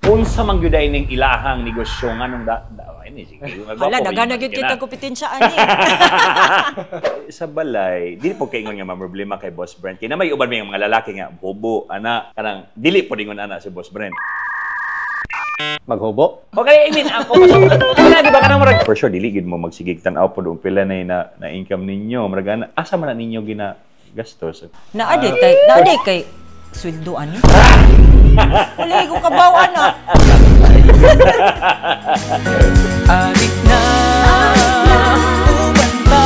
Unsa man gyud ay ning ilahang negosyo, nganong da ay ni sige. Hala, daghan na gyud kita kompetensya ani. Sa balay, dili po kay ingon nga problema kay Boss Brent. Kay na may uban may mga lalaki nga bobo ana, kanang dili po ingon ana si Boss Brent. Maghubo? Okay, I mean, ako, wala, di ba kanang murag, for sure, dili gid mo magsigig tan-aw po doon pila na income ninyo. Murag ana, asa man na ninyo gina gastos? Naa di kay sweldo ani. Wala ko kabaw ana. Adik na, uban ta,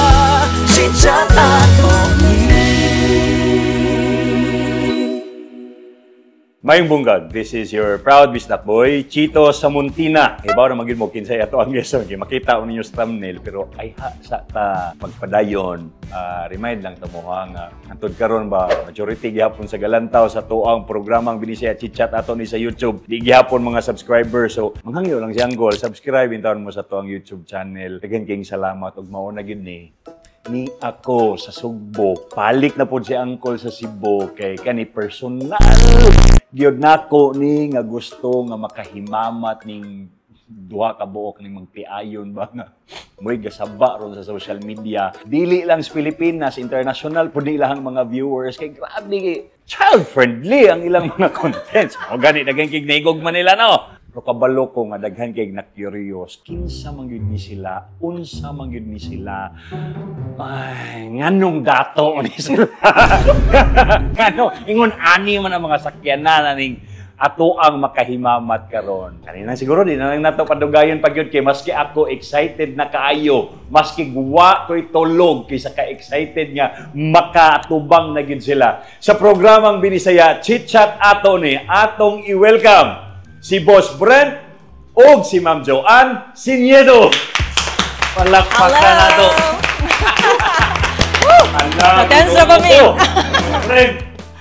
chit-chat ato ni. Mayong bungag, this is your proud Bisdak boy, Chito Samuntina. Ibaw na magyud mo kinsay ato ang guest kay makita ninyo sa thumbnail, pero ay ha sa ta magpadayon. Remind lang ta mo ha nga hantod karon ba, majority gihapon sa galantaw sa tuang programang Binisaya Chit Chat ato ni sa YouTube. Di gihapon mga subscribers. So manghangyo lang siyang goal, subscribe intawon mo sa tuang YouTube channel. Daghan kayong salamat ug mao na gyud ni ako sa Sugbo. Palik na pod si Uncle sa Cebu kay kani personal. Gyud nako ni nga gusto nga makahimamat ning duha ka buok ning magpiayon ba nga mo'y gasaba ron sa social media. Dili lang sa Pilipinas, international pud ni ilahang mga viewers kay grabe kay child friendly ang ilang mga contents. Mao gani daghan kay naigog man nila, no. Pero kabalo ko nga daghan kay na curious kinsa man gyud ni sila, unsa man gyud ni sila. Ay, nganong dato ni sila? Ngano, ingon ani man ang mga sakyanan ning ato ang makahimamat karon. Kanina siguro di na lang nato padugayon pag yun kay maski ako excited na kaayo, maski guwa ko'y tulog kaysa ka-excited nga makatubang na gyud sila. Sa programang Binisaya Chit Chat ato ni atong i-welcome si Boss Brent og si Ma'am Joanne Siniedo. Palakpakan nato. Ala, Attends ra ba mi? Brent,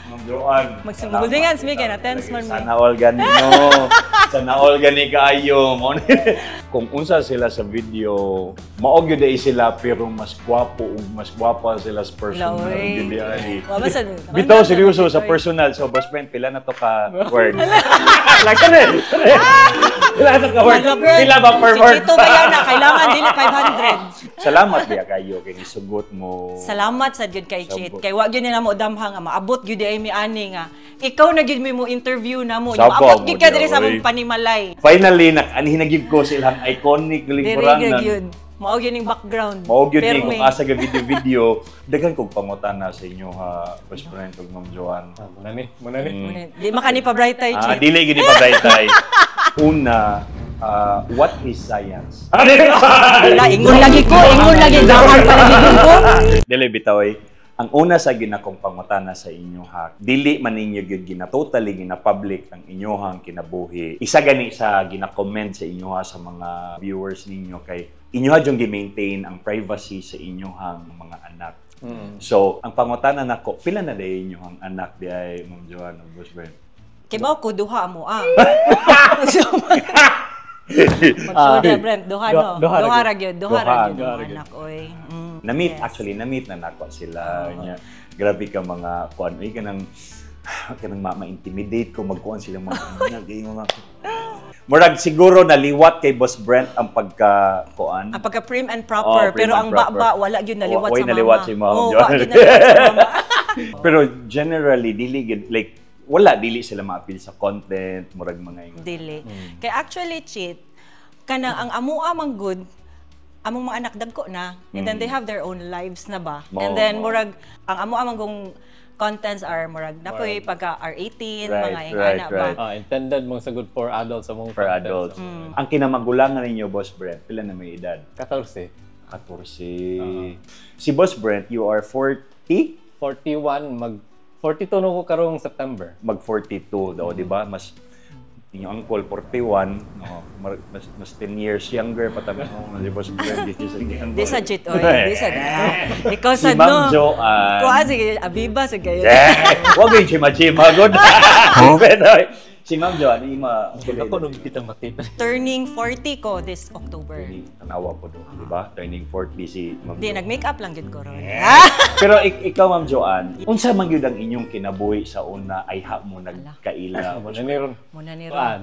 Ma'am Joanne. Magsimuguldingan, Smig, and attends man mi. Sana all gani, no. Sana all gani kaayo. Mo ni- Kung unsa sila sa video, mao gyud ay sila pero mas gwapo ug mas gwapa sila sa personal. Laoy. Gyud ay. Wa ba sa- Bitaw seryoso sa personal. So Boss Brent, pila na to ka word? Like kani. Pila na to ka word? Wala, Brent. Pila ba per Si word? Chito ba yan na? Kailangan dili 500. Salamat biya kayo kay nisugot mo. Salamat sa gyud kay Chit. Sabot. Kay wa gyud nila mo damha nga maabot gyud ay mi ani nga. Ikaw na gyud mi mo interview na mo. Saba Maabot mo gyud ka diri sa di, among oy. panimalay. Finally, nak-anhin na gyud ko sa ilang iconic Diri lingkuran. gyud. Mao gyud ning background. Mao gyud ni Perme. kung asa ga video-video, daghan kog pangutana sa inyo ha, Boss Brent ug Ma'am Joanne. Ah, muna ni, muna ni. Di makani pa bright tay Ah, Chit. dili gyud ni pa bright eye. Una, what is science? Wala, ingon lagi ko, ingon lagi dahan pa lagi gyud ko. Dili bitaw ay ang una sa ginakong pangutana sa inyo ha, dili man ninyo gyud gina totally gina public ang inyohang kinabuhi. Isa gani sa gina-comment sa inyo ha sa mga viewers ninyo kay inyo ha yung gi-maintain ang privacy sa inyohang mga anak. So, ang pangutana nako, pila na day inyohang anak di ay Ma'am Joanne o Boss Ben? Kay bao ko duha mo ah. Magsulti Brent, duha no. Duha ra Duha gyud. ra gyud, duha ra Duha, gyud duha ang ra gyud. anak oy. Na-meet, Yes. actually, na-meet na nako sila. Nya, grabe ka mga kuan. Uy, kanang ma-intimidate ko, magkuan sila mga anak. Gay mga Murag siguro naliwat kay Boss Brent ang pagka kuan. Ang pagka prim and proper, Oh, prim pero and ang proper. baba wala gyud naliwat Way sa mama. naliwat si mama. Oh, wa gyud naliwat sa mama. Pero generally dili gyud like wala dili sila ma-appeal sa content, murag mga ingon. Dili. Kay actually Chit, kanang ang amoa man good, among mga anak dagko na and then they have their own lives na ba. Mao, And then mao. murag ang amoa man kung contents are murag napoy pagka R18 mga ingana ba. Ah, intended mong sagot for adults among For contents. adults. Ang kinamagulangan ninyo, Boss Brent, pila na may edad? 14. 14. Si Boss Brent, you are 40? 41, mag 42 no ko karong September. Mag 42 daw, di ba? Mas inyong uncle 41, no, mas 10 years younger pa tabi mo si Boss Brent. Di siya sa Di sa Chit oy, di sa. Ikaw Si sad Ma'am no. Joanne. Kuha sige abiba sa kayo. Eh, wag yung chima-chima, good. Pero, Si Ma'am Joanne, ima Ako nung kita matita. Turning 40 ko this October. Tanawa po do, di ba? Turning 40 si Ma'am Di, Joanne. nag-makeup lang gid ko ron. Pero ikaw, Ma'am Joanne, unsa man gyud ang inyong kinabuhi sa una ay ha mo nagkaila? Mo na ni ron. Muna ni Ron. Kuan.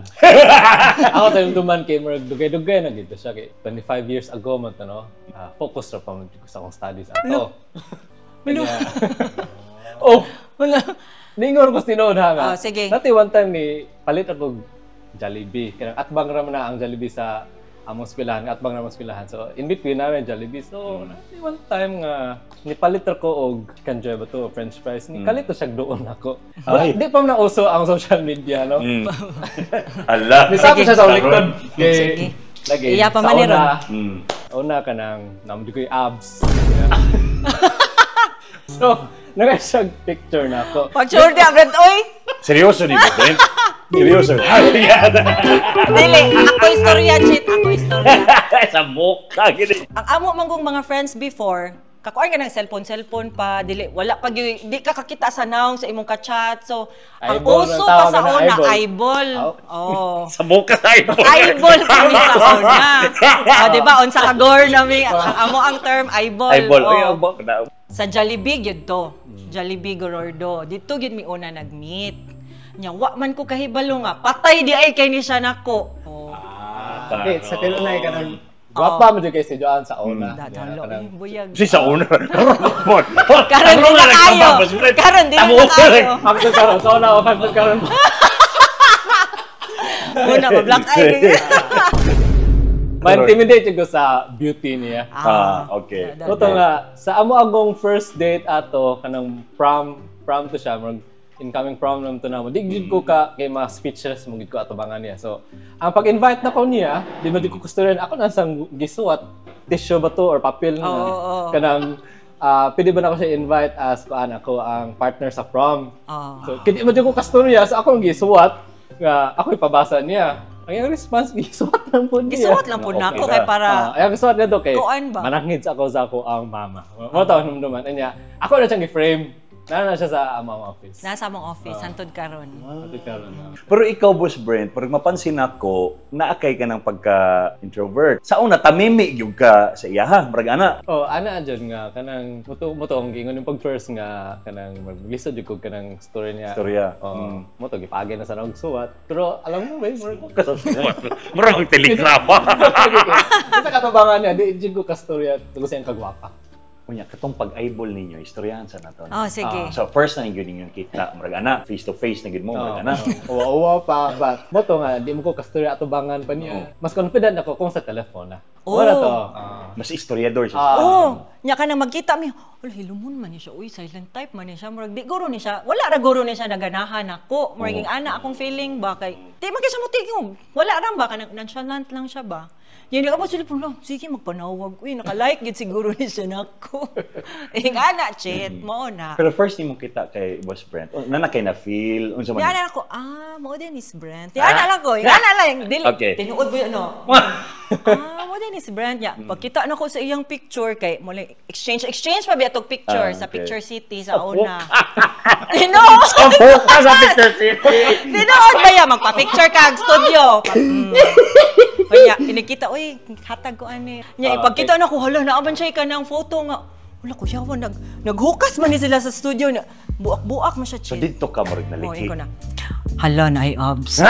Ako sa yung duman kay murag dugay-dugay na gid siya kay 25 years ago man to, no. Ah, focus ra pa man jud ko sa akong studies ato. Lo. Oh, Wala. ningon ko tinuod ha nga. Oh, sige. Dati one time ni palit ako og Jollibee. Kanang atbang ra man na ang Jollibee sa among eskwelahan, atbang ra among eskwelahan. So in between namin Jollibee. So dati one time nga nipalit ra ko og kanjoy ba to, french fries. Ni kalit to siya doon ako. Ay. Di pa man nauso ang social media, no. Ala. Nisapot siya sa likod. Kay Sige. lagi. Iya pa sa man ni Ron. una, una ka nang namdi ko yung abs. So, nagay siya picture na ako. Pag-sure di, Brent, oy! Seryoso ni ba, Brent? Seryoso. Dili, ako istorya, cheat. Ako istorya. Sa mukha, gini. Ang amo manggong mga friends before, kakuan ka ng cellphone, cellphone pa, dili, wala pa, di ka kakita sa naong sa imong ka-chat. So, ang Eyeball uso ang pa tawag sa na, una, eyeball. eyeball. Oh. Oh. Sa mukha sa eyeball. Eyeball kami sa una. O, di ba? Unsa ka gore nami. Ang amo ang term, eyeball. Eyeball. Oh. Uy, ang bok na. Sa Jollibee gyud to. Jollibee Gorordo. Dito gyud mi una nag-meet. Nya wa man ko kahibalo nga patay di ay kay ni siya nako. Oh. Ah, Okay, sa tinuod ka nang gwapa mo jud kay si Joanne sa una. Dadalo Yeah, eh, buyag. Si sa una. Karon di na kayo. Karon di na kayo. Hangtod karon sa una o hangtod karon. Una ma black eye. Ma-intimidate jud ko sa beauty niya. Ah, okay. Toto nga, sa amo agong first date ato, kanang prom, prom to siya, murag incoming prom naman to namo. Di gid ko ka kay mga speechless mo gid ko atubangan niya. So, ang pag-invite na ko niya, di ba di ko gusto rin, ako na sang gisuwat, tissue ba to or papel na. Oo, oo. Kanang pwede ba na ako siya invite as kuan ako ang partner sa prom. Oo. So, kaya di mo ko kasturya, so ako ang gisuwat nga ako ipabasa niya. Ang iyang response, gisuwat lang po niya. Gisuwat lang po nako Okay kay ra. para Ah, ayaw gisuwat niya to kay Kuan ba? manangids ako sa ako ang mama. Mo taon naman niya. Ako na siyang gi-frame. Naa na siya sa among office. nasa among office hantod karon. Ato karon na. Pero ikaw, Boss Brent, parang mapansin ako, naakay ka ng pagka-introvert. Sa una, tamimi yung ka sa iya ha, marag ana. Oh, ana jud nga kanang muto muto ang giingon yung pag first nga kanang maglisod jud ko kanang story niya. Storya. Oh, mo to gipagay na sa og suwat. Pero alam mo ba, murag Murag ang telegrafa. sa katabangan niya, di jud ko kastorya tungkol sa iyang kagwapa. Unya, katong pag-eyeball ninyo, istoryahan sa nato. Oh, sige. So, first na yun yung kita, murag ana, face to face na gid mo, murag ana. Uwa-uwa pa, but mo to nga, di mo ko kastorya atubangan pa niya. Mas confident ako kung sa telephone na. Oh. Wala to. Ah. Mas istoryador siya. Ah. Oh, nya ka nang magkita mi. Ul hilumon man ni siya. Uy, silent type man ni siya. Murag di guro ni siya. Wala ra guro ni siya naganahan ako. Murag mm. ana akong feeling ba kay di man kay siya motingog. Wala ra ba kanang nonchalant lang siya ba. Yan di ka ba sila lang, sige magpanawag. Uy, naka-like gid siguro ni siya nako. Ing ana chat mo na. Pero first nimo kita kay Boss Brent, na kay na feel, unsa man. Di ana ako, ah, mo din is Brent. Di ana lang ko, ana lang dili tinuod mo yun, no. Ah, mo din is Brent ya. Pagkita na ko sa iyang picture kay mo lang- exchange exchange pa biya tog picture sa Picture City sa una. Tinuod. Ka sa Picture City. Tinuod ba ya magpa-picture ka ag studio. Kaya inikita uy hatag ko ani. Nya ipagkita na ko hala naa man siya ka ng photo nga. Wala ko yawa naghukas man ni sila sa studio na buak-buak man siya So chill. dito ka murag Oh, naliki. ikaw na. Hala na ay abs.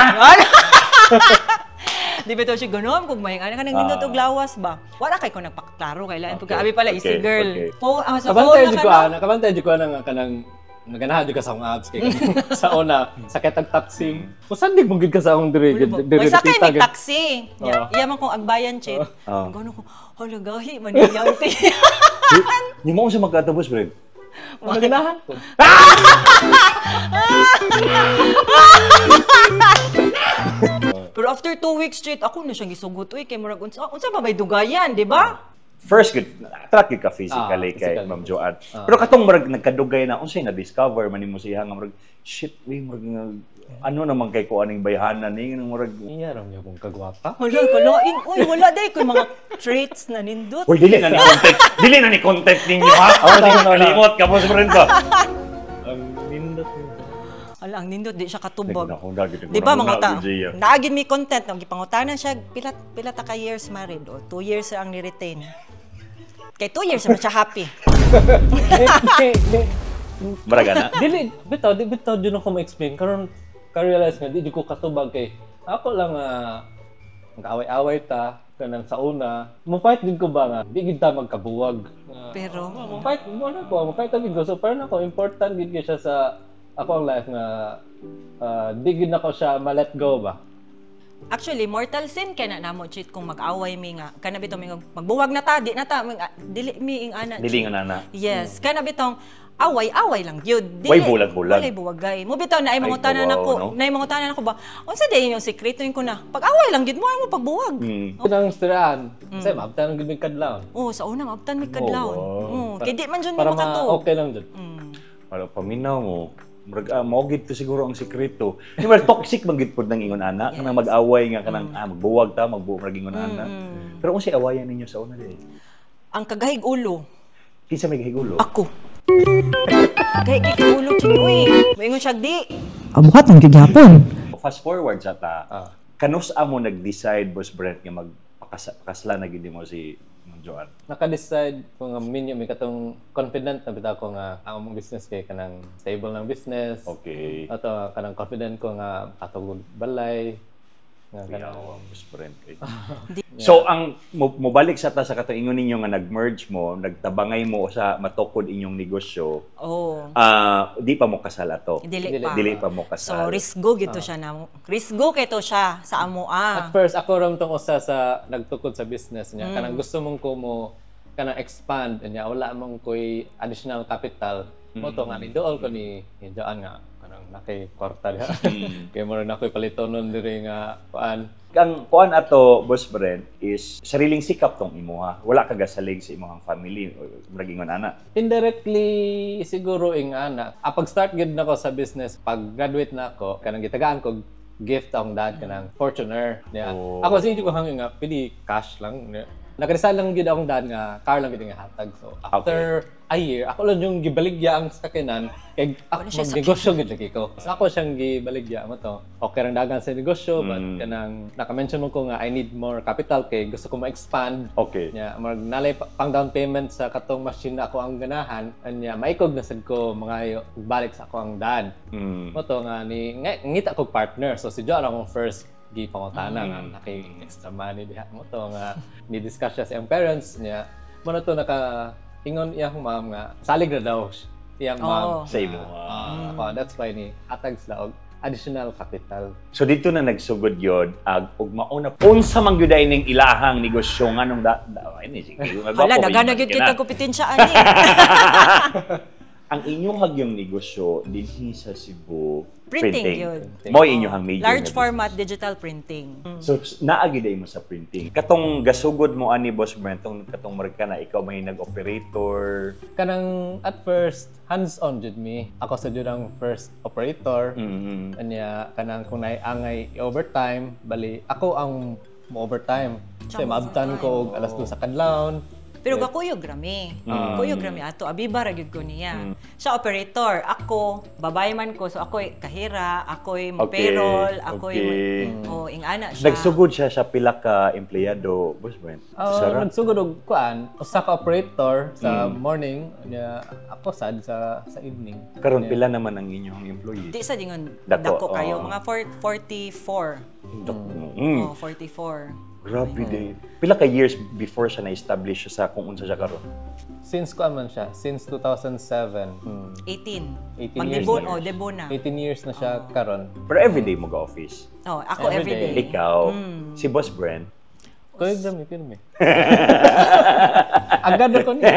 Di ba to siya ganon? Kung may ano ka nang nindot og lawas ba? Wala kay ko nagpaklaro kay lain. Pagka abi pala easy girl. Phone, sa phone Kabantay na jud ka ko no? ana, kabantay jud ko ana nga kanang naganahan jud ka sa akong abs kay sa una sakit ang taxi. Musandig mo gid ka sa akong diri diri May sakay diri mig taxi. Oo. Iya man kong agbayan chit. Oo. Gano ko, hala gahi man niyang tiyan. Ni mo sa magkaato, Boss Brent. Naganahan ko. Pero after 2 weeks straight, ako na siyang gisugot. Uy, kay murag unsa, unsa ba may dugayan, di ba? First, good, attract gyud ka physically Ah, kay physically. Ma'am Joanne. Pero katong murag nagkadugay na unsay na-discover man nimo siya nga murag shit, uy, murag ano naman kay ko aning bayhanan ni nga murag Iya ra niya kung kagwapa. Hala, kalain. Uy, wala day ko mga traits na nindot. Uy, dili na ni content. Dili na ni content ninyo ha. Oh, no, no, no. Kalimot ka, Boss Brent ba? Ang nindot mo. Ala, ang nindot, di siya katubag. Naghuna-huna, Di ba mga ta? gid siya. Naagin mi content, no, gipangutanan siya pila pila ta ka years married o 2 years ang ni-retain. Kay 2 years naman siya happy. Di, di, Maraga na. dili bitaw, di bitaw jud ako ma-explain karon, ka-realize nga di jud ko katubag kay ako lang nga mag-away-away ta kanang sa una mo fight din ko ba nga di gid ta magkabuwag. Nga, Pero mo fight mo na ko, mo fight gid ko. So parang ako important gid kay siya sa ako ang life nga di gid nako siya ma-let go ba. Actually, mortal sin kay na namo, cheat, kung mag-away mi nga kana bitaw mi nga magbuwag na ta, di na ta, dili mi ing ana. Dili nga nana. Yes, kana bitong away-away lang gyud. Way bulag-bulag. Walay buwagay. Mo bitaw na ay Ay, mangutanan kawaw, ako, no? na mangutanan ako ba. Unsa day inyong sekreto ko na? Pag-away lang gyud mo ay mo pagbuwag. Kanang istoryahan kasi maabtan gid mig kadlawon. Oh, sa una maabtan mi kadlawon. Oh, wow. Oh, kay di man jud mi Para ma makatuo. okay lang jud. Para paminaw mo, murag mao gid to siguro ang sekreto. Di ba toxic man gid pud nang ingon ana, kanang mag-away nga kanang magbuwag ta, magbuwag murag ingon ana. Pero unsay awayan ninyo sa una di? Ang kagahig ulo. Kinsa may gahigulo? Ako. Kay kay ulo ching uy. Moingon siya di. Abuhat man gyud gyapon. Fast forward sa ta. Kanus amo nag-decide, Boss Brent, nga magpakasla na gid mo si Ma'am Joanne? Naka-decide ko nga minyo mi katong confident na bitaw ko nga ang among business kay kanang stable ng business. Ato kanang confident ko nga katugod balay nga kanang Yaw, ang Boss Brent kay. So ang mobalik sa ta sa katong ingon ninyo nga nag-merge mo, nagtabangay mo sa matukod inyong negosyo. Oh. Di pa mo kasal ato. Dili Dili. pa. Dili pa mo So kasal. risgo gito siya na. Risgo kay to siya sa amo At ah. first ako ram tong usa sa nagtukod sa business niya. Kanang gusto mong ko mo kanang expand niya, wala mong koy additional capital. Mo to nga ni dool ko ni Joanne nga kanang nakay kwarta diha. Kay mo na ako'y palitonon diri nga kuan. Ang kuan ato, Boss Brent, is sariling sikap tong imuha. Wala ka gasalig sa imong family, murag ingon ana. Indirectly siguro ing ana. Ah, pag start gid nako sa business, pag graduate na ako, kanang gitagaan ko gift akong dad kanang Fortuner. Yeah. Oh. Ako sige ko hangin nga pili cash lang. Yeah. Naka-decide lang gid akong dad nga car lang gid nga hatag. So after a year, ako lang yung gibaligya ang sakyanan kay ako Wala siya magnegosyo gid lagi ko. So ako siyang gibaligya mo to. Okay rang dagan sa negosyo but kanang naka-mention mo ko nga I need more capital kay gusto ko ma-expand. Nya marag nalay pang down payment sa katong machine na ako ang ganahan, anya maikog na sad ko mangayo balik sa ako ang dad. Mo to nga ni nga, ngita kog partner. So si Joan akong first gipangutana nga nakay extra money diha mo to nga ni discuss siya sa iyang parents niya. Mo na to naka ingon iyang mom nga salig na daw iyang mom. Oo. Sa imo. Ah, ako, that's why ni hatag sila og additional capital. So dito na nagsugod yun, ag ug mauna unsa man gyud ay ning ilahang negosyo nganong da ay ni sige. Hala, daghan na gyud kita kompetensya ani. Ang inyong hagyong negosyo dinhi sa Cebu? Printing yun. Mo inyong major Large nga format digital printing. So naa gyud ay mo sa printing. Katong gasugod mo ani, Boss Brent, tong katong murag ka na ikaw may nag-operator. Kanang at first hands-on jud mi. Ako sa jud ang first operator. Anya kanang kung naay angay overtime, bali ako ang mo overtime. Kasi Siya mo maabtan ko og alas 2 sa kadlawon. Pero gakuyog rami. Kuyog rami ato. Abiba ra gyud ko niya. Siya operator, ako babae man ko, so ako'y kahira, ako'y mo payroll, ako'y oh, ing-ana siya. Nagsugod siya sa pila ka empleyado, Boss Brent? Sara? Nagsugod og kuan, usa ka operator sa morning, anya ako sad sa evening. Karon pila naman ang inyong employees? Di sa dingon Dako, dako kayo, oo. mga 44. Oh, 44. Grabe din. Pila ka years before siya na-establish siya sa kung unsa siya karon? Since kuan man siya, since 2007. 18. 18 years Mag-debo, na. oh, debo na. 18 years na siya karon. Pero everyday mo ga-office. Oh, ako Everyday. everyday. Ikaw, si Boss Brent? Kuyog rami pirmi. Agad ako niya.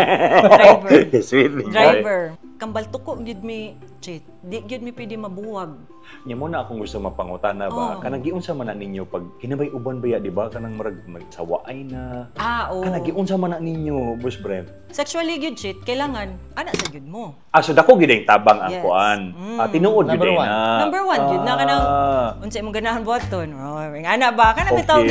Driver. Sweet. Driver. Kambal tuko gyud mi, cheat. Di gyud mi pwede mabuwag. Nya mo na akong gusto mapangutana ba? Oo. Kanang giunsa man na ninyo pag kinabay uban ba ya, di ba? Kanang murag magsawaay na. Ah, oo. Kanang giunsa man na ninyo, Boss Brent? Sexually gyud, cheat, kailangan ana sa gyud mo. Ah, so dako gyud ang tabang ang Yes. kuan. Ah, tinuod gyud Number ay one. na. Number one, gyud na kanang unsa imong ganahan buhaton. Oh, ana ba kana bitaw.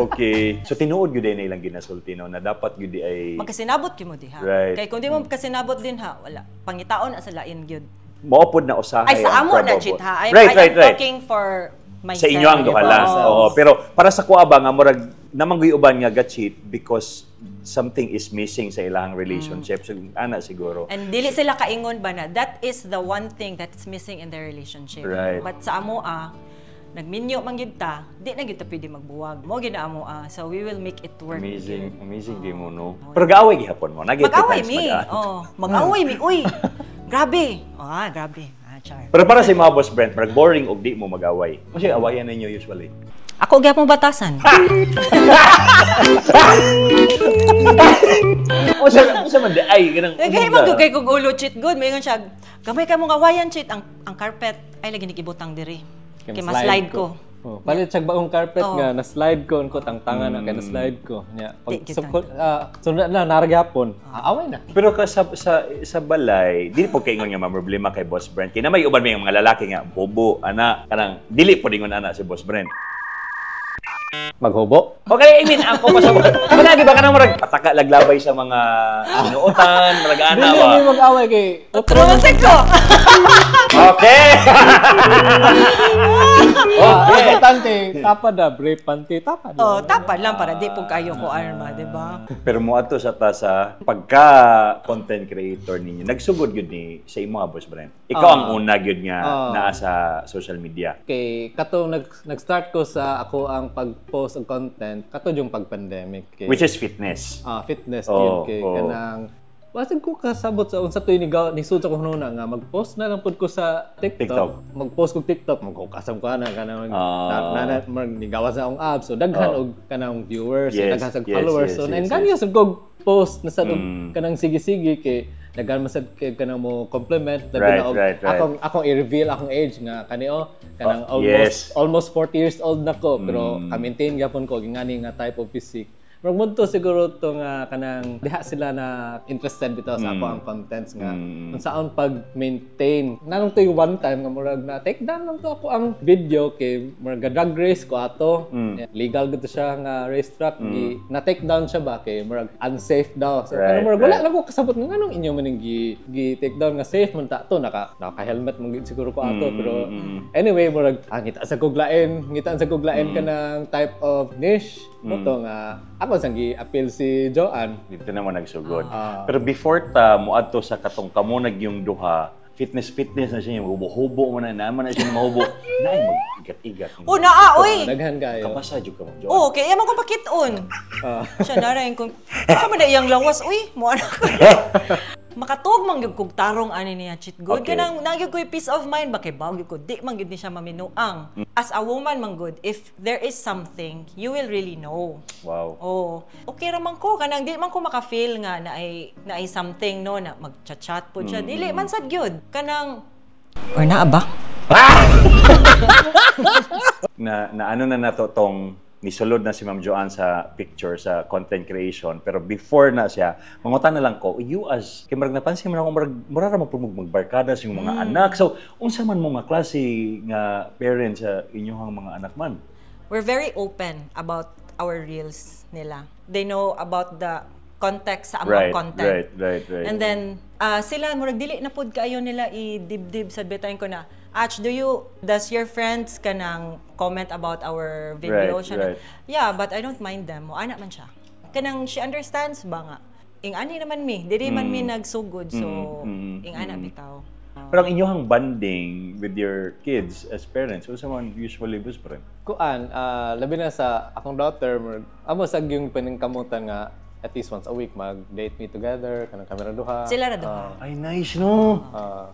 Okay. So tinuod gyud ay na ilang ginasulti no na dapat gyud ay Magkasinabot gyud mo diha. Right. Kay kung di mo magkasinabot din ha, wala. Pangitaon sa lain gyud. Mao pod na usahay Ay, sa ang amo na, probable. Chit, ha? Right, I'm right. talking for myself. Sa inyo ang duha lang. Oo. Oo, pero para sa kuha ba nga murag namangguy uban nga ga-cheat because something is missing sa ilang relationship. So ana siguro. And dili sila kaingon ba na that is the one thing that's missing in their relationship. But sa amo nagminyo man gyud ta, di na gyud ta pwede magbuwag. Mo gyud na amo so we will make it work. Amazing, amazing di mo, no. Pero gaaway gihapon mo. Nagay Mag-away mi. Oh, mag-away mi. Uy. Grabe. Ah, grabe. Ah, char. Pero para sa mga Boss Brent, murag boring og di mo mag-away. Kasi awayan ninyo usually. Ako gyapon batasan. O sa man di ay ganang. Kay man gyud kay kog ulo, cheat good. Mayon siya. Gamay ka mong awayan, cheat ang carpet ay lagi nikibutang diri. Kay ma-slide ko. Oh, palit siya bagong carpet nga na-slide ko ko tangtangan na kay na-slide ko. Nya pag Di, so, sunod na naragyapon. Away na. Pero ka sa balay, dili po kay ingon nga problema kay Boss Brent. Kay na may uban may mga lalaki nga bobo ana kanang dili po dingon ana si Boss Brent. Maghubo. Okay, I mean, ako pa sa wala di ba kanang murag pataka laglabay sa mga sinuotan, murag ana Dili ba. mi mag-away kay Otro ko. Okay. Okay. Importante, tapad na, brave panty, tapad. Oh, tapad lang para di po kayo ko arma, di ba? Pero mo ato sa ta sa pagka content creator ninyo, nagsugod gyud ni sa imo, Boss Brent. Ikaw ang una gyud nga naa sa social media. Kay katong nag-start ko sa ako ang pag-post og content kato yung pag-pandemic kay Which is fitness. Fitness Oh, gyud kay kanang basig ko kasabot sa unsa toy ni nisud sa akong hunahuna nga mag-post na lang pud ko sa TikTok. TikTok. Mag-post kog TikTok, magkasam ko ana kanang na mag nigawas na akong abs. So daghan og kanang viewers, daghan sa followers. So nainganyo sad kog post na sad og kanang sige-sige kay daghan man sad kay kanang mo compliment labi na og akong i-reveal akong age nga kani kanang almost 40 years old na ko pero ka-maintain gyapon ko ngani nga type of physique. Murag mudto siguro to nga kanang diha sila na interested bitaw sa ako ang contents nga unsaon pag-maintain. Nanong to yung one time nga murag na take down lang to ako ang video kay murag drag race ko ato. Legal gud to siya nga racetrack. Na take down siya ba kay murag unsafe daw. So kanang murag wala lang ko kasabot nga nganong inyo man gi take down nga safe man ta to naka helmet man gid siguro ko ato pero anyway murag ngita sa kuglain, ngita sa kuglain kanang type of niche mo to nga ako sang gi-appeal si Joanne. Dito naman nagsugod. Pero before ta moadto sa katong kamo nagyung duha, fitness na siya, yung hubo-hubo mo na naman na siya mahubo. Naay mag-igat-igat. Oh, naa, oy. Daghan kayo. Kapasa jud ka mo, Joanne. Oh, kay man ko pakit-on. Siya na rin kung sa man na iyang lawas, uy, mo anak ko. Makatuog man gyud kog tarong ani niya, cheat good. Kanang nagyud ko'y peace of mind ba kay baw gyud ko di man gyud ni siya maminuang. As a woman man good, if there is something, you will really know. Wow. Oh, okay ra man ko kanang di man ko maka-feel nga na ay something no na mag-chat-chat po siya. Dili man sad gyud. Kanang or naa ba? Na ano na nato tong nisulod na si Ma'am Joanne sa picture sa content creation, pero before na siya mangutan na lang ko, you as kay murag napansin mo na ako murag mura ra man pud magbarkada sa inyong mga anak, so unsa man mo nga klase nga parents sa inyong mga anak man? We're very open about our reels nila. They know about the context sa among content. And then sila murag dili na pud kaayo nila i-dibdib sa bitayin ko na, Ach, does your friends kanang comment about our video? Siya na, yeah, but I don't mind them. Mo ana man siya. Kanang she understands ba nga. Ing ani naman mi, dili man mi nagsugod, so ing ana bitaw. Pero ang inyong bonding with your kids as parents, unsa man usually, Boss Brent? Kuan, labi na sa akong daughter, amo sa yung paningkamutan nga at least once a week mag-date me together, kanang kamera duha. Sila ra duha. Ay, nice, no?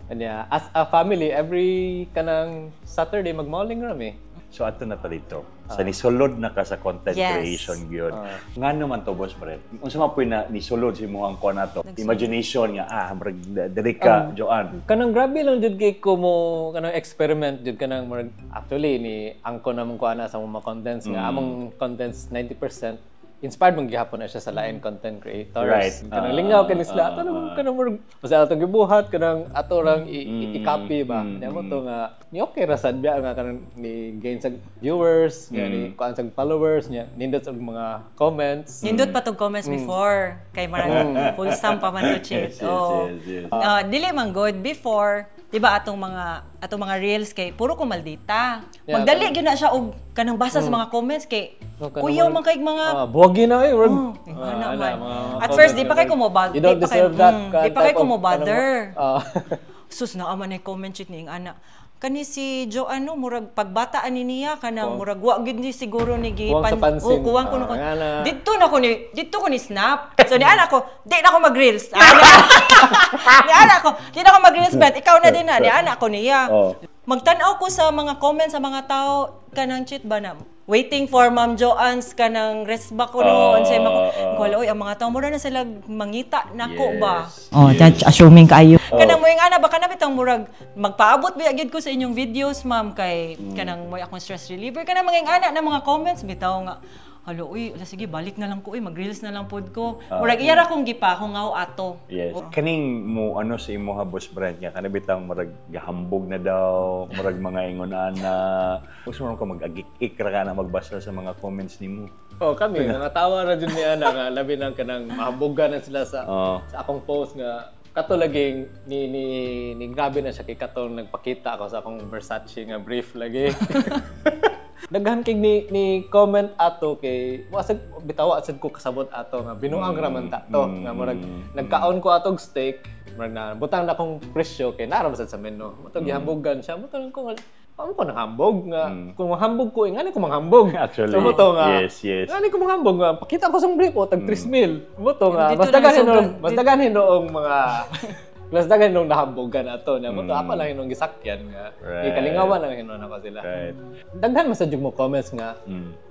And yeah, as a family, every kanang Saturday mag-malling ra mi. So ato na ta dito. Sa nisulod na ka sa content creation gyud. Ngano man to, Boss Brent? Unsa man puy na nisulod sa imong kuan nato? Imagination nga murag diri ka, Joanne. Kanang grabe lang jud kay ko mo kanang experiment jud kanang murag actually ni angko na mong kuan sa mga contents nga among contents 90% inspired man gihapon na siya sa lain content creators. Kanang lingaw kani sila ato nang kanang murag basta atong gibuhat kanang ato rang i-copy ba. Nya mo to nga ni okay ra sad biya nga kanang ni gain sa viewers, nga ni kuan sa followers nya, nindot sa mga comments. Nindot pa tong comments before kay marang wholesome pa man to, Chit. Oh. Yes. Ah, dili man good before, 'di ba, atong mga reels kay puro ko maldita. Magdali gyud na siya og kanang basa sa mga comments kay Oh, kanang kuyaw man kay mga Ah, buwagi na eh. Murag, Oh, ana ana, man. mga At first, di pa comment kay kumobag- You don't di pa kay- deserve that. di pa kay type of- kumobother. kanang. Sus, naa man ay comment sheet ni ana. Kani si Jo ano, murag pagbata ani niya kanang murag wa gyud ni siguro ni gi Kuwang sa pansin. Oh, kuwang kuno ko. Ah, nga na. Didto ko ni snap. So ni ana ko, di na ko mag-reels. Ah, ni ana ko, di na ko mag-reels, bet ikaw na din na ni ana ko niya. Magtan-aw ko sa mga comments sa mga tao kanang cheat ba na waiting for Ma'am Joanne's kanang resba ko no unsay mako. Ko oy, ang mga tao mura na sila mangita nako ba. Oh, that's assuming kayo. Kanang mo yung ana baka na bitang murag magpaabot ba gyud ko sa inyong videos, ma'am, kay kanang mo akong stress reliever, kanang mga ana na mga comments bitaw nga. Halo, uy, ala, sige, balik na lang ko, uy, mag-reels na lang pod ko. Murag iya ra kong gipahungaw ato. Yes. Kaning mo ano sa imo ha, Boss Brent, nga kana bitang murag gahambog na daw, murag mga ingon ana. Gusto mo ka mag-agik-ik ra ka na magbasa sa mga comments nimo. Oh, kami mga tawa ra jud ni ana nga labi nang kanang mahambugan na sila sa sa akong post nga kato laging ni grabe na siya kay katong nagpakita ako sa akong Versace nga brief lagi. Daghan kay ni comment ato kay wa sad bitawa sad ko kasabot ato nga binuang ra man ta to nga murag nagkaon ko atog steak, murag na butang na akong presyo kay naa ra man sad sa menu mo to, gihambugan siya mo to ko nga paano ko nanghambog nga kung manghambog ko eh, ngani ko manghambog. Actually, So mo to nga yes. ngani ko manghambog nga pakita ko sa brief o tag 3 mil mo to nga Dito mas na daghan nasugal. hinuong mas daghan hinuong mga mas daghan hinuong nahambogan ato nya mo to, ako lang hinuong gisakyan nga ikalingawan lang hinuon ako sila. Daghan man sad jud mo comments nga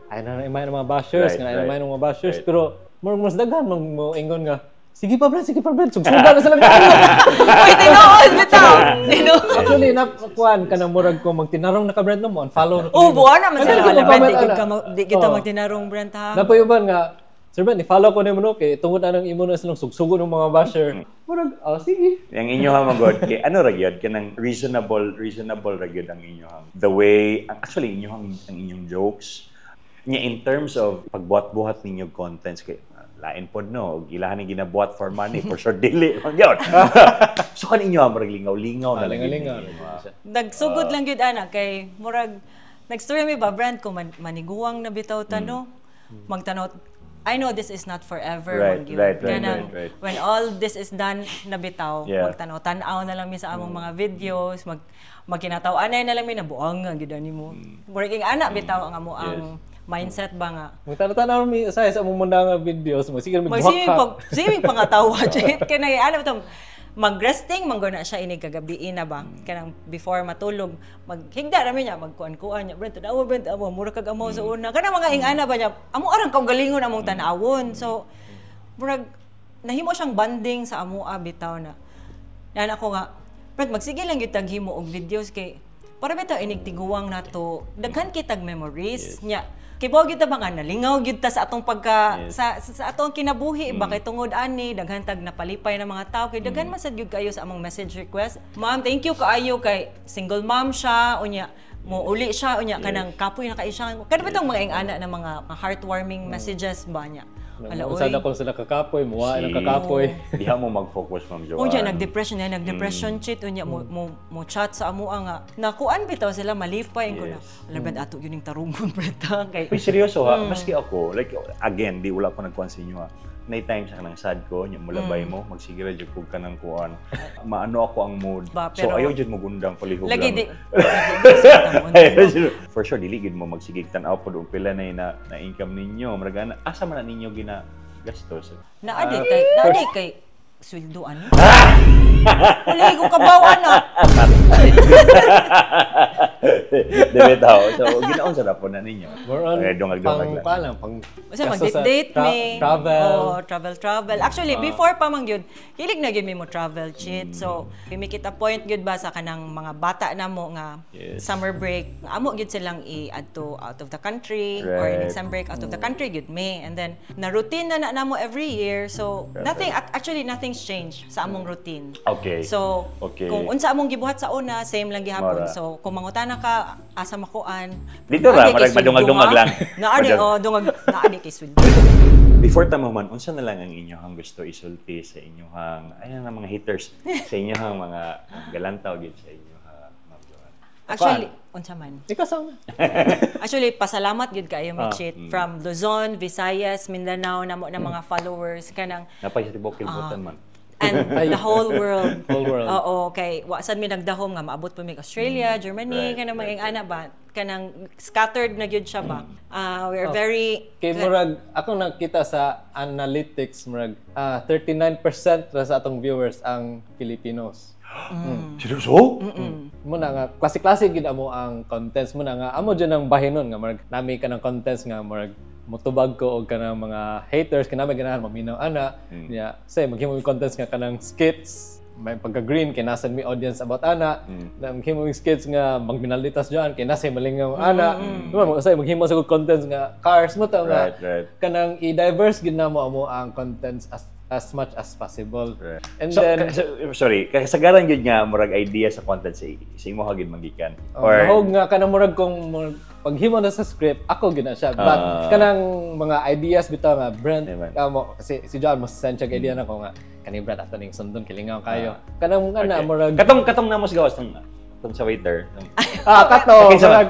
ay na na mga bashers nga ay na mga bashers pero more mas daghan mang mo ingon nga, "Sige pa, Brad, sige pa, Brad, sugsugan na sila." Uy, tinuod bitaw. Tinuod. Actually, na kuan kanang murag ko magtinarong na ka, Brad, no mo unfollow na ko Oh, nimo. buwan naman Ano sila. yung Wala, Brent, comment, di gud ana? ka di kita magtinarong, Brent, ha. Napoy uban nga, "Sir Brent, i-follow ko nimo no kay tungod anang imo na silang sugsugo ng mga basher." Murag, oh, sige. Ang inyo ha magod kay ano ra gyud kanang reasonable reasonable ra gyud ang inyo hang the way ang actually inyo hang ang inyong jokes nya in terms of pagbuhat-buhat ninyo contents kay lain pod no og ilahan ni ginabuhat for money, for sure dili man gyud. So kan inyo ha murag lingaw-lingaw na lang gyud Lingaw-lingaw. ninyo, ha. Nagsugod lang gyud ana kay murag nagstory mi ba, Brent, ko man, maniguwang na bitaw tano. Magtanaw, I know this is not forever. Man gyud. Kanang, when all this is done na bitaw, magtanaw tan-aw na lang mi sa among mga videos, magkinataw-anay na lang mi na buang nga gyud ani mo. Murag ing ana bitaw ang amo ang mindset ba nga. Magtanaw-tanaw mi sa sa among muna nga videos mo. Sige, Mag sige magbuhak ka. pag sige pangatawa chit kay na ano bitaw magresting man na siya inig kagabi na ba kanang before matulog, maghigda ra mi niya, magkuan-kuan niya, "Brent, tanawa, Brent, amo mura kag amaw sa una," kanang mga ing-ana ba niya, amo arang kaugalingon among tan-awon. So murag nahimo siyang bonding sa amoa bitaw na yan ako nga, "Brent, magsige lang gyud tag himo og videos kay para bitaw inig tiguwang nato daghan kitag memories nya." Kay buwag gyud ta ba nga nalingaw gyud ta sa atong pagka sa atong kinabuhi ba kay tungod ani daghan tag napalipay ng mga tao kay daghan man sad gyud kayo sa among message request. "Ma'am, thank you kaayo," kay single mom siya unya mo uli siya unya kanang kapoy na kay siya, kada bitong mga ing-ana na mga heartwarming messages ba niya. Hala, Usa oy. na kung sila kakapoy, muwa ng See? kakapoy. Diha mo mag-focus, Ma'am Joanne. Unya nag-depression niya, nag-depression chit unya mo chat sa amoa nga nakuan bitaw sila malipay ko na. Ala, Brad, ato yun yung tarungon, Brad, ha, kay Uy, seryoso ha. Maski ako, like, again, di wala ko nagkuhan sa inyo ha. Nay times sa kanang sad ko, nya mulabay mo, magsige ra jud kog kanang kuan. Maano ako ang mood. Ba, So pero ayaw jud mo gundang palihog lagi lang. di lagi di For sure dili gid mo magsigig tan-aw pod og pila na income ninyo. Murag ana, asa man na ninyo gina gastos? Naa di kay sweldo ano? Wala ko kabaw ana. Di bitaw. So ginaon sa po na ninyo. More on Okay, dungag-dungag pang, lang. pa lang, pang Kasi kaso sa mag-date mi. Travel. Oh, travel, travel. Actually, before pa man gyud, hilig na gyud mi mo travel, Chit. So, we make it a point gyud ba sa kanang mga bata na mo nga summer break, amo gyud silang i-adto out of the country or in sem break out of the country gyud mi. And then na routine na na namo every year. So, nothing actually nothing's changed sa among routine. So, kung unsa among gibuhat sa una, same lang gihapon. Mara. So, kung mangutana ka asa makuan, Dito ra, naa di kay marag madungag-dungag sweldo, ha? lang. Naa di, Madung- oh, dungag, naa di kay sweldo. Before ta man, unsa na lang ang inyong gusto isulti sa inyong, ayun ang mga haters, sa inyong mga galantaw gid sa inyong, Ma'am Joanne? Actually, unsa man? Ikaw sa una. Actually, pasalamat gyud kaayo mi, Chit, from Luzon, Visayas, Mindanao namo na mga followers kanang Napay sa tibok kilibutan man. And the whole world. Whole world. Oo, kay wa sad mi nagdahom nga maabot pa mi Australia, Germany, kanang mga ana ba, kanang scattered na gyud siya ba. Ah, we are very Kay murag ako nakita sa analytics, murag 39% ra sa atong viewers ang Filipinos. Seryoso? Muna nga klase-klase gid amo ang contents mo na nga amo dyan ang bahinon nga murag nami ka ng contents nga murag mutubag ko og kanang mga haters kay nami ganahan maminaw ana niya, say maghimo mi contents nga kanang skits may pagka-green kay nasa mi audience about ana, na maghimo mi skits nga magminalitas diyan kay nasa malingaw ana. Diba, say maghimo sa good contents nga cars mo ta nga kanang i-diverse gid namo amo ang contents as much as possible. And So, then sorry, kasagaran gyud nga murag idea sa content sa imo gyud magikan? Oh, nahog nga kanang murag kung murag, paghimo na sa script, ako gina siya. But kanang mga ideas bitaw nga Brent, Amen. kamo kasi si John mas send siya idea na ko nga kani Brent ato ning sundon, kilingaw kayo. Kanang nga na murag Katong namos gawas tong sa waiter. Ah, kato Kinsa man? murag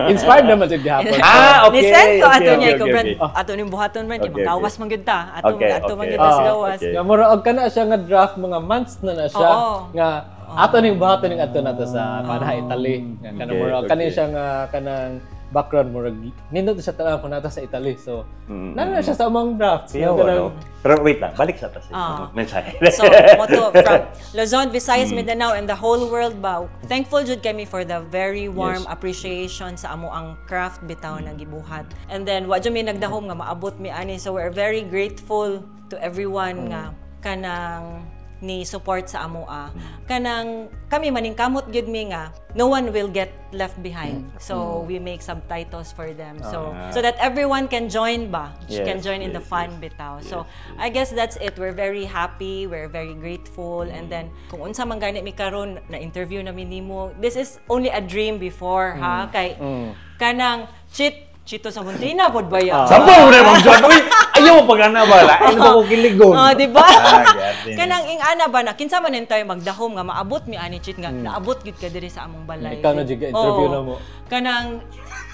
inspired naman jud gihapon. Ah, okay. Ni-send ko ato niya ko, Brent, ato ning buhaton, Brent, magawas man gyud ta. Ato ato man gyud ta sa gawas. Nga murag og kana siya nga draft, mga months na na siya nga ato ning buhaton ning ato nato sa kanha Italy. Nga kanang murag kani siya nga kanang background, murag nindot siya tan kung nato sa Italy. So, na siya sa among drafts. Kaya Nga kanang- ano. Pero wait lang, balik sa tas. Mensahe. So, moto from Luzon, Visayas, Mindanao, and the whole world ba. Thankful jud kami for the very warm appreciation sa amo ang craft bitaw na gibuhat. And then wa jud mi nagdahom nga maabot mi ani. So we're very grateful to everyone nga kanang ni support sa amoa. Kanang kami maningkamot gyud mi nga no one will get left behind. So we make subtitles for them. So so that everyone can join ba? Can join in the fun bitaw. So I guess that's it. We're very happy, we're very grateful, and then kung unsa man gani mi karon na interview na mi nimo. This is only a dream before, ha, kay kanang Chit Chito Samontina pod ba ya? Sampo mo na, Ma'am John. Uy, ayaw mo pag ana ba? Lain ba ko kiligon? Oh, di ba? Ah, grabe. Kanang ing ana ba na kinsa man tayo magdahom nga maabot mi ani, Chit, nga naabot gyud ka diri sa among balay. Ikaw na jud interview Oo. na mo. Kanang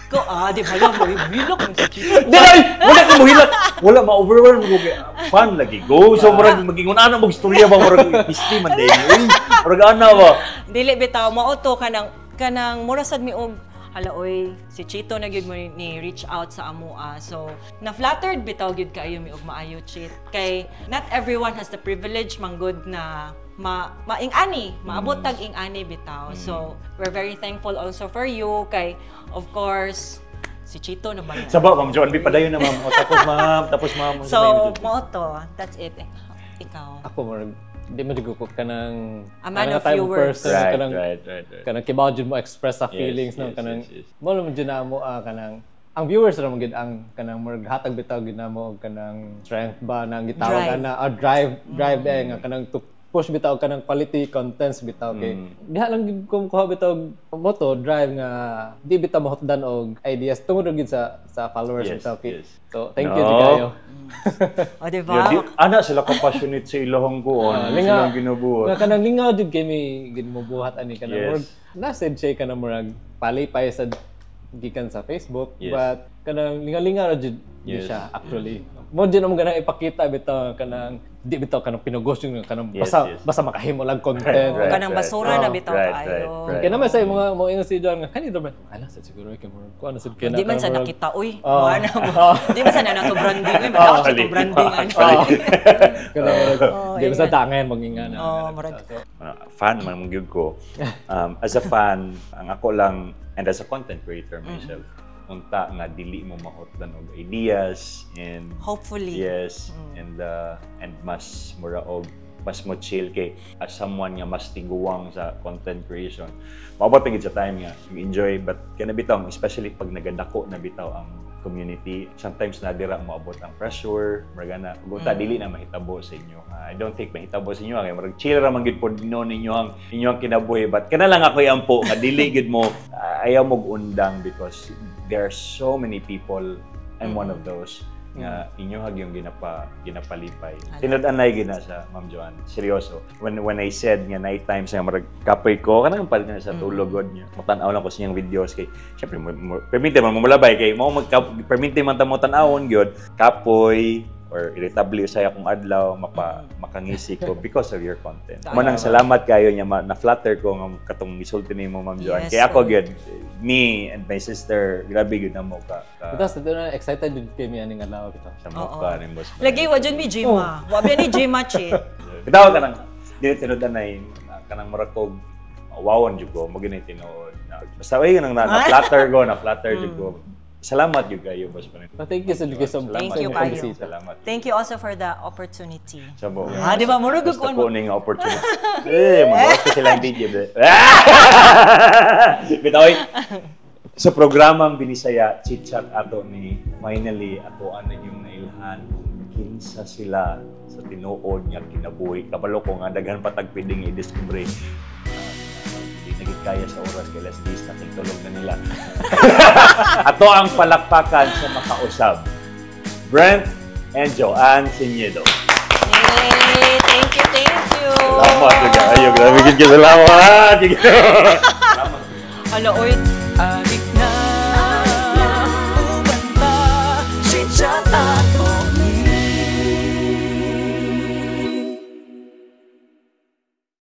ko ah, di ba mo hilok mo si Chit. Di ay, wala ka mohilak. Wala ma-overwhelm ko kay fan lagi. Go so murag magingon ana mo istorya ba, murag pisti man din. Uy, murag ana ba? Dili bitaw, mao to kanang kanang mura sad mi og hala oy, si Chito na gyud mo ni reach out sa amoa. So na flattered bitaw gyud kaayo mi og maayo, Chit, kay not everyone has the privilege man gud na ma maing-ani, maabot tag ing-ani bitaw. So we're very thankful also for you kay of course si Chito naman. Saba, Ma'am Joan, bi padayon na, ma'am. O, tapos, ma'am, tapos, ma'am. So mao to, that's it. Ikaw? Ako murag di man jud ko kanang A man kanang of type few words. person, kanang kanang kibaw jud mo express sa feelings no, kanang mo naman jud na mo kanang ang viewers ra man gid ang kanang murag hatag bitaw gid na mo og kanang strength ba nang gitawag Drive. ana, drive drive eh, nga kanang to push bitaw kanang quality contents bitaw kay diha lang gid ko kuha bitaw mo to drive nga di bitaw mahutdan og ideas tungod gid sa followers bitaw kay so thank you No. jud kayo. O, di ba? Yeah, di, ana sila ka-passionate sa ilahong kuon, Ah, sa linga. ilang ginubuhat. Nga kanang lingaw jud kay mi gid mo buhat ani kanang murag nasid siya kanang murag palipay sa gikan sa Facebook, but kanang lingaw-lingaw ra jud. Di siya actually. Mo din mo ganang ipakita bitaw kanang di bitaw kanang pinugos yung kanang basta basta makahimo lang content. Kanang basura na bitaw kaayo. Kaya naman sa mga mo ingon si John nga kani ba? Ala sa siguro kay mo ko ano sad kay Di man sa nakita, uy. Oh. Wala mo. Di man sa na nato branding, uy. Wala sa to branding ano. Actually. Kanang Oh, di ba sa ingon. tangan manginga na. Oh, murag. Fan man gyud ko. As a fan, ang ako lang and as a content creator myself, unta nga dili mo mahutdan og ideas and Hopefully. Yes, and mas mura og mas mo chill kay as someone nga mas tiguang sa content creation. Maabot na gid sa time nga you enjoy, but kana bitaw, especially pag nagadako na bitaw ang community, sometimes na dira moabot ang pressure, murag na unta dili na mahitabo sa inyo. I don't think mahitabo sa inyo kay murag chill ra man gid pod no ninyo ang inyong kinabuhi, but kana lang ako ampo nga dili gid mo ayaw mo undang because there are so many people. I'm one of those nga inyo yung ginapalipay. Tinud-anay gina sa Ma'am Joanne. Seryoso. When I said nga night times nga murag kapoy ko kanang palit na sa tulog god niya. Matan-aw lang ko sa iyang videos kay syempre mo permite man mo mulabay kay mao magka permite man ta mo tan-awon gyud, kapoy or irritable sa akong adlaw, mapa makangisi ko because of your content. Manang salamat kayo niya na flatter ko nga katong gisulti nimo, Ma'am Joanne. Yes, Kay ako sir. gyud, me and my sister, grabe gyud na mo ka Tapos dito na excited din kami aning adlaw bitaw. Sa mukha ni Boss. Lagi wa jud mi Jima. Wa biya ni Jima chi. Bitaw kanang dili tinud-anay kanang murag kog wawon jud ko mo gini tinuod. Basta oy kanang na flatter ko, na flatter jud ko. Salamat jud kayo, Boss Panit. But thank you sa sa Thank sa you inyong kayo. pagbisita. Salamat. Thank you also for the opportunity. Sa buong. Ah, di ba? Murag Basta ko ko ning opportunity. Eh, magawas ko silang video. Bitaw oy, sa programang Binisaya, chit-chat ato ni finally atoan na yung nailhan kung kinsa sila sa tinuod nga kinabuhi. Kabalo ko nga daghan pa tag pwedeng i-discover. Hindi na gid kaya sa oras kay alas 10 na, tulog na nila. Ato ang palakpakan sa makausab. Brent and Joanne Señedo. Yay! Thank you, thank you. Salamat juga. Ayo, grabe gid ka. Salamat. Salamat. Hala, oy. Adik na, uban ta, chit-chat.